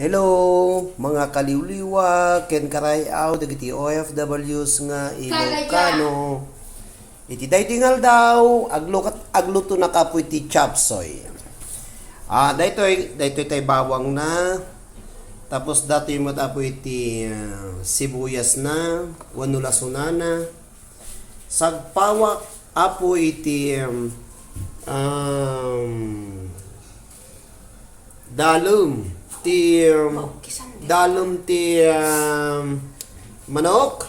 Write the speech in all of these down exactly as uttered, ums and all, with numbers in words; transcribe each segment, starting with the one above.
Hello, mga kaliwliwa, ken karay-aw dagiti O F Ws nga Ilocano. Iti daytoy nga aldaw, aglukat-, aglutonak, Apo, iti chop suey. Ah, daytoy, daytoy tay bawangna. Tapos datoy met, Apo, iti, ah, sibuyasna, wenno lasonana. Sagpawak, Apo, iti, um, um, dalem ti, um, dalem ti, um, manok.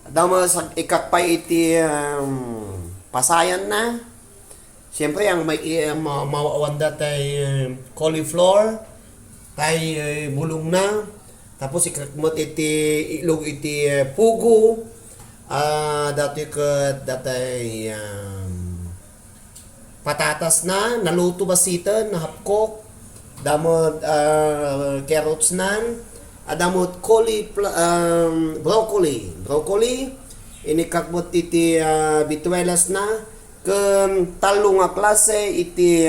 Adda met sag-, ikakpay iti, um, pasayanna. Siyempre, ang may, eh, ma-, maawanda tay, eh, cauliflower, tay, eh, bulongna. Tapos, ikakmet iti ilog iti, eh, pugo. Ah, datoy ket datay, um, patatasna, naluto basiten, nahapkok. Adda met, ah, carrotsnan. Adda met caulifla-, um, broccoli. Broccoli. Inikakmet iti, ah, bituelasna. Ken tallo nga klase iti,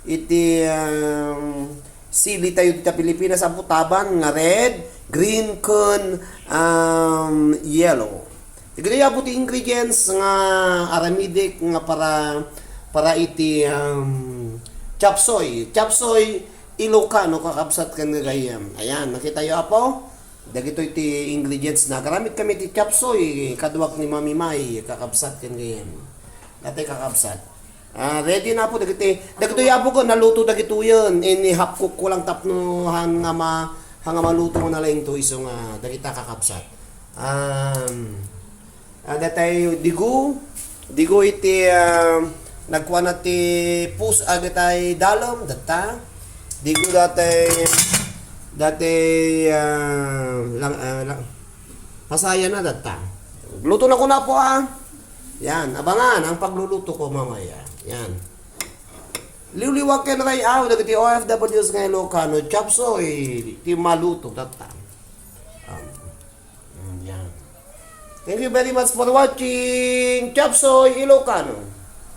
iti, um, sili tayo dita Pilipinas, Apo, taban nga red, green, ken, um, yellow. Dagitoy, Apo, ti ingredients nga aramidek nga para, para iti, um, chop suey. Chop suey, Ilocano, kakabsat ken gagayyem. Ayan, nakitayo, Apo? Dagitoy ti ingredients na. Agaramid kami ti chop suey, kaduak ni Mami May, kakabsat ken gayam. Datoy, kakabsat. Ah, ready na, Apo, dagiti, dagitoy, Apo, ko, naluto dagitoyen. Ini half cook ko lang tapno han nga ma-, han nga maluto nga nalaing to isu nga dagita, kakabsat. Um, Ah, datay digo, digo iti, ah, nagkuana ti pus-, ah, datay dalem, datta. Digo datay, datay, ah, lang, ah, lang, pasaya na datta. Luto na ko na po, ah. Yan, abangan ang pagluluto ko mamaya. Yan. Liwliwa ken ray-aw dagiti O F Ws nga Ilocano, chop suey, ti maluto, datta. Um, Mm, yan. Thank you very much for watching Chop Suey Ilocano.